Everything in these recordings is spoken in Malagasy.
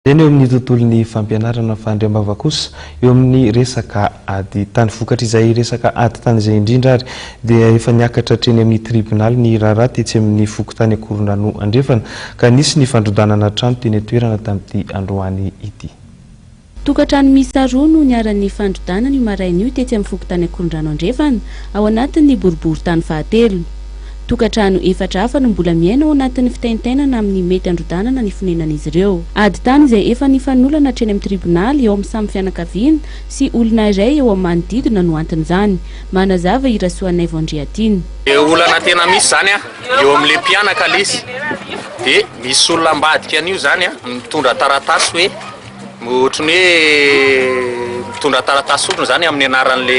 Eny eo amin'ny tontolon'ny fampianarana fa andriambava kosa eo amin'ny resaka ady tany. Vokatr'izay resaka ady tany izay indrindra ary dia efa niakatra hatreny amin'ny tribonaly ny raharaha tetsy amin'ny fokontany Ankorondrano Andrefana ka nisy ny fandrodanana trano teny an-toerana tamin'ity androany ity. Tokantrano miisa roa no niharan'ny fandrodanana io maraina io tetsy amin'ny fokontany Ankorondrano Andrefana, ao anatin'ny boriborintany fahatelo. Tokantrano efatra hafa no mbola miaina ao anatin'ny fitaintainana amin'ny mety handrodanana ny fonenan'izy ireo. Ady tany izay efa nifanolana hatreny amin'ny tribonaly eo amin'ny samy fianakaviana sy olona iray eo amin'ny manodidina no anton'izany. Manazava i Rasoanaivo Andriatiana. Le olana tena misy zany a, eo amin'le mpianaka le izy, de misy olona ambadika an'io zany a, mitondra taratasy hoe ohatran'ny hoe mitondra taratasy fotsiny zany amin'ny anaran'le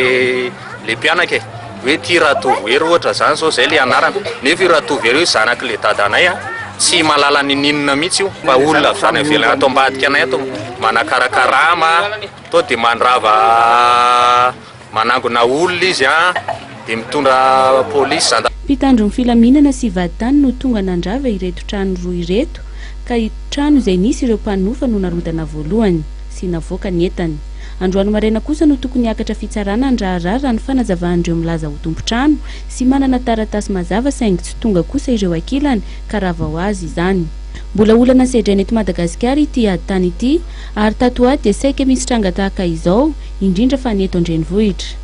le mpianaka e, hoe ty Ratovohery ohatra zany zao zay le anarana, nefa io Ratovohery io zanak'le dadanay a, tsy mahalala ninininona mihitsy io fa olona avy any ivelany ato ambadika anay ato manakarakarama, to de mandrava Manangona olona izy an, dia mitondra polisy, zandary. Mpitandro ny filaminana sy vadintany no tonga nandrava ireto trano roa ireto ka trano izay nisy ireo mpanofa no narodana voalohany sy navoaka ny entany. Androany maraina kosa no tokony hiakatra fitsarana ny raharaha raha ny fanazavan'ireo milaza ho tompon-trano sy manana taratasy mazava saingy tsy tonga kosa ireo ankilany ka rava ho azy izany. Mbola olana sedraina eto Madagasikara ity ady tany ity ary tato ho ato dia saika misy tranga tahaka izao indrindra fa ny eto an-drenivohitra.